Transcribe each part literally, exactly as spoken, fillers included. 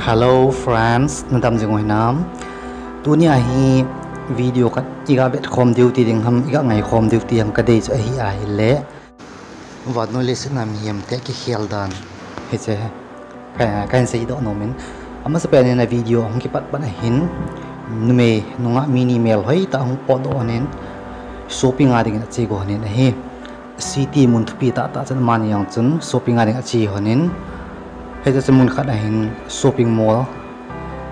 Hello friends, nadam jing u hinam? Tunia hi video khat iga vet khom diu ti ding ham, iga ngai khom diu ti ham kadei chu ahi ahile, vannoi leiset a mihem te kikhel dan hiche kahin seidoh nom in, amasapen in a video hung kipat pat ahin, numei nungah mi ni melhoi tah hung potdoh lhonin, shopping a dingin ache go lhonin ahi. City mun thupi tahtah chun amani jong chun shopping a ding ache lhonin, hiche chun mun khat ahin shopping mall,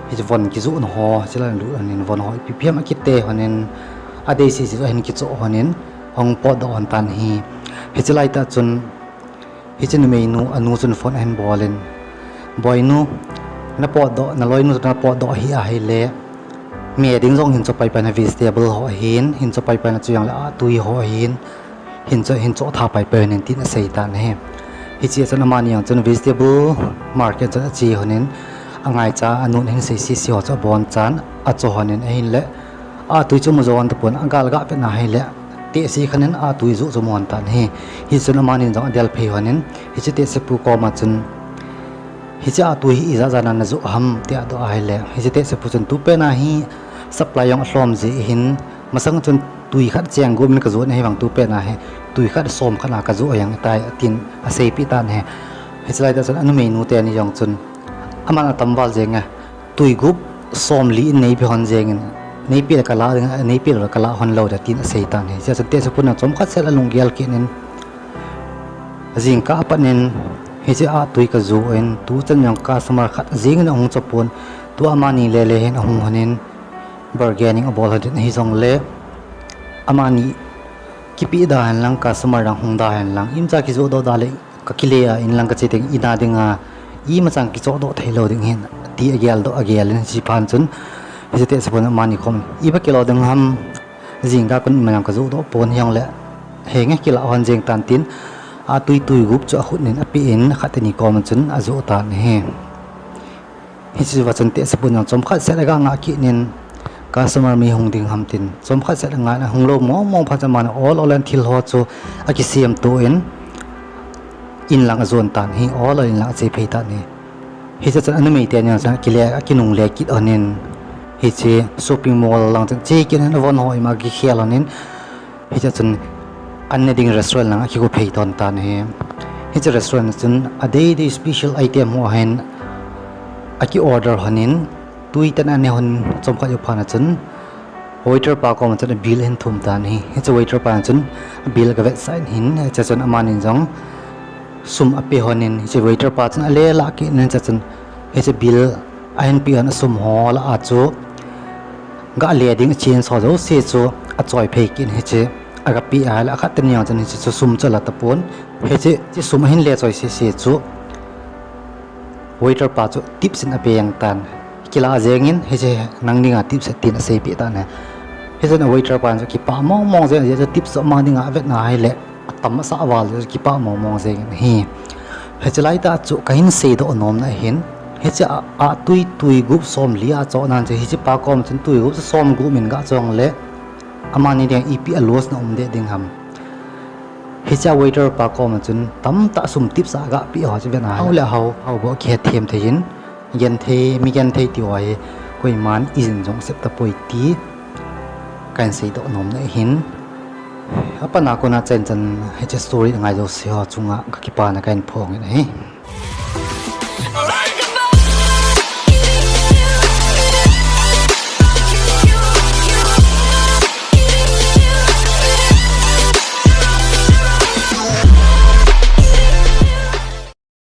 hiche von kijohna ho, hiche lai lut lhonin von ho ipi ipi ham akite lhonin, adei sese chu ahin kichoh lhonin, ahung potdoh lhon tan ahi. Hiche laitah chun hiche numeinu anu chun phone ahin bolin, Boinu, napotdoh, naloinu napotdoh ahi ahile, me ding jong hin cho paipai na, vegetable ho ahin, hin cho paipai na, chujongle ahtui ho ahin, hin cho, hin cho tha paipai lhonin tin asei tan ahi. Hiche chun amani jong chun vegetable market chun ache lhonin, angaicha anun ahin sei sese ho chu abonchan acho lhonin ahinle, ahtui chu amu jou tapon, agal ga vet na ahile, tehse khat in ahtui joh chu amu lhon tan ahi. Hichun amani jong adel phei lhonin, hiche tehsepu koma chun, hiche ahtui hi ijat jat a najoh ham tia adoh ahile, hiche tehsepu chun tupet na hi supply jong alhom jeh hin, masang chun tui khat cheng gup in kajoh na hivang tupet na hi tui khat som khat a kajoh jeng tai tin aseipeh tan ahi. Hiche laitah chun anumeinu teni jong chun, aman atam val jeng e, tui gup somli in neipe lhon jengin, neipe le kalah ding, neipe lou le kalah lhon lou ding tin asei tan ahi. Hiche chun tehsepun jong chomkhat set alunggel kit in, jingkah apat in, hiche ahtui kajoh in, tuchan jong customer khat jengin ahung cho pon, tua amani lele hin ahung lhonin, bargaining abol lhonin ahijongle, amani kipeh da hen lang, customer dang hung da hen lang, imacha kijohdoh da le, kakile a inlang kache teng ina dinga, imacha kichohdoh theilou ding ahin, ti ageldoh, agel in hiche phat chun, hiche tehsepun amani kom, iba kilo ding ham, jingkah kon imacha kajohdoh pon hijongle, henge kilah lhon jeng tan tin, ahtui tui gup chu akhut in apen, akhat teni kom chun ajoh tan ahi. Hiche va chun tehsepun jong chomkhat set aga ngah kit in, customer mi hung ding ham tin, chomkhat set angah in, ahung lou mong mong phat chun aman ol ol in thil ho chu akisem to in, inlang ajon tan ahi, ol ol inlang ache phei tan ahi. Hiche chun anumei teni jong chun akile, akinungle kit lhonin, hiche shopping mall lang chun che kit in, avon ho ima kikhel lhonin, hiche chun an ne ding restaurant lang akigo phei ton tan ahi. Hiche restaurant chun adei dei special item ho ahin aki order lhonin, tui tah in ane lhon chomkhat jou phat chun waiter pa koma chun bill ahin thum tan ahi. Hiche waiter pa chun bill agavetsah in, hiche chun amani jong sum ape lhonin, hiche waiter pa chun ale lah kit in, hiche chun hiche bill ahin peh lhon asum ho lah a chu gale ding achange ho jouse chu achoi phei kit in, hiche agapeh ahile, akhat teni jong chun hiche chu sum chu ala tapon, hiche, hiche sum ahin le choi sese chu waiter pa chu tips in ape jeng tan. Kilah jengin, hiche nang dinga tips ahi tin aseipeh tan ahi. Hichun waiter pa chu kipah mong mong jeng, ajeh chu tips chu ama dinga avet na ahile, atam asah val jeh chu kipah mong mong jengin ahi. Hiche laitah chu kahin seidoh nomna ahin, hiche a, ahtui tui gup somli achohnan chu, hiche pa koma chun tui gup chu som gup min gachoh le, amani dinga ipi a loss na um deh ding ham. Hiche waiter pa koma chun tamtah sum tips a agapeh ho chu ven a, hao le hao, hao bou kihet them thei in, genthei, mi genthei ti ho hi koiman ijin jong sep tapoi ti kahin seidoh nomna ahin. Apatna kona chanchan hiche story ngai jouse ho chunga kakipana kahin phong in ahi.